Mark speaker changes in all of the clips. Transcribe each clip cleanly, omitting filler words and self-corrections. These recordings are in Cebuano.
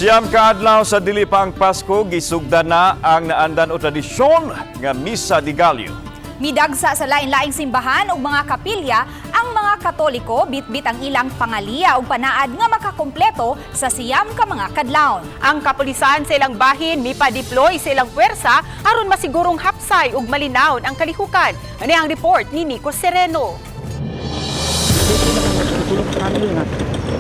Speaker 1: 9 ka adlaw sa dili pa ang Pasko, gisugdan na ang naandan o tradisyon nga Misa de Gallo.
Speaker 2: Midagsa sa lain-laing simbahan ug mga kapilya ang mga Katoliko, bitbit ang ilang pangaliya ug panaad nga makakumpleto sa 9 ka mga kadlawon.
Speaker 3: Ang kapulisan sa ilang bahin mipa-deploy sa ilang puwersa aron masigurong hapsay ug malinawon ang kalihukan. Ani ang report ni Nico Sereno.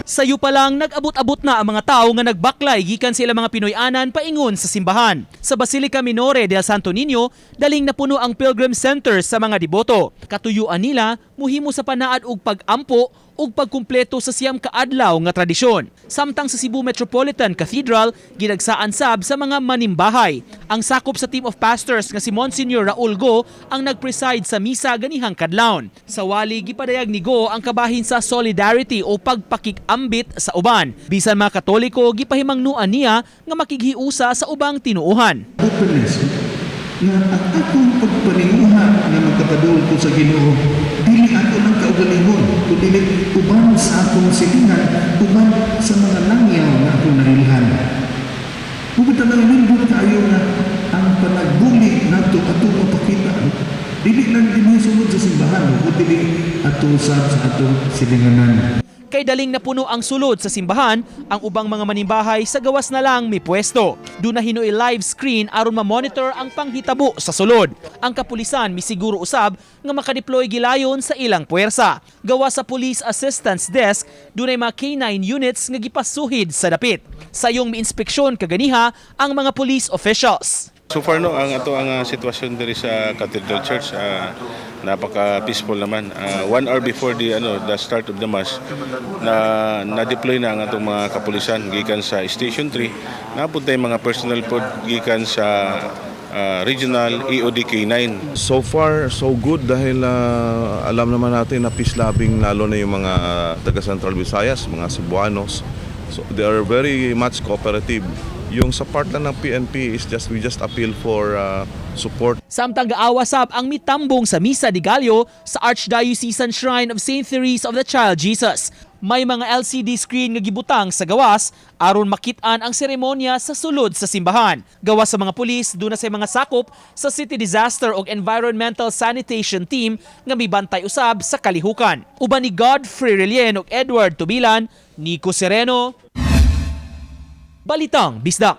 Speaker 4: Sayo pa lang, nag-abot-abot na ang mga tao nga nagbaklay gikan sa ilang mga Pinoy-anan paingon sa simbahan. Sa Basilica Minore del Santo Niño, daling napuno ang Pilgrim Center sa mga deboto. Katuyuan nila, muhimo sa panaad og pag-ampo ug pagkumpleto sa 9 ka adlaw nga tradisyon. Samtang sa Cebu Metropolitan Cathedral, gidagsaan sab sa mga manimbahay. Ang sakop sa team of pastors nga si Monsignor Raul Go ang nag-preside sa misa ganihang kadlawon. Sa wali, gipadayag ni Go ang kabahin sa solidarity o pagpakikambit sa uban. Bisan mga Katoliko, gipahimangnuan niya nga makighiusa sa ubang tinuohan.
Speaker 5: Openness nga ang akong pagpaninguha nga magkapaduol ko sa Ginoo, dili ako nang kaugalingon, kundi uban sa akong silingan, uban sa mga langyaw nga akong nailhan. Bukod na nindot kaayo nga ang panagbulig nato ato mapakita, no? Dili lang dinhi sulod sa simbahan, no? Kundi dili ato sa atong silinganan.
Speaker 4: Kay daling napuno ang sulod sa simbahan, ang ubang mga manimbahay sa gawas na lang may pwesto. Duna hinuoy live screen aron ma-monitor ang panghitabo sa sulod. Ang kapulisan misiguro usab nga makadeploy gilayon sa ilang puwersa. Gawas sa Police Assistance Desk, dunay mga K9 units nga gipasuhid sa dapit. Sayong miinspeksyon kaganiha ang mga police officials.
Speaker 6: So far, no, ang ato ang sitwasyon diri sa Cathedral Church, napaka peaceful naman. 1 hour before the start of the mass na na-deploy na ang atong mga kapulisan gikan sa Station 3. Napunta yung mga personnel pod gikan sa Regional EOD K9.
Speaker 7: So far, so good dahil alam naman natin na peace loving lalo na yung mga taga Central Visayas, mga Cebuanos. So they are very much cooperative. Yung sa part lang ng PNP is just we just appeal for support.
Speaker 4: Samtang gaawa sab ang mitambong sa Misa de Gallo sa Archdiocesan Shrine of St. Therese of the Child Jesus. May mga LCD screen nga gibutang sa gawas aron makit-an ang seremonya sa sulod sa simbahan. Gawas sa mga pulis, duna say mga sakop sa City Disaster ug Environmental Sanitation Team nga mibantay usab sa kalihukan. Uban ni Godfrey Relien ug Edward Tubilan, Nico Sereno, Balitang Bisdak.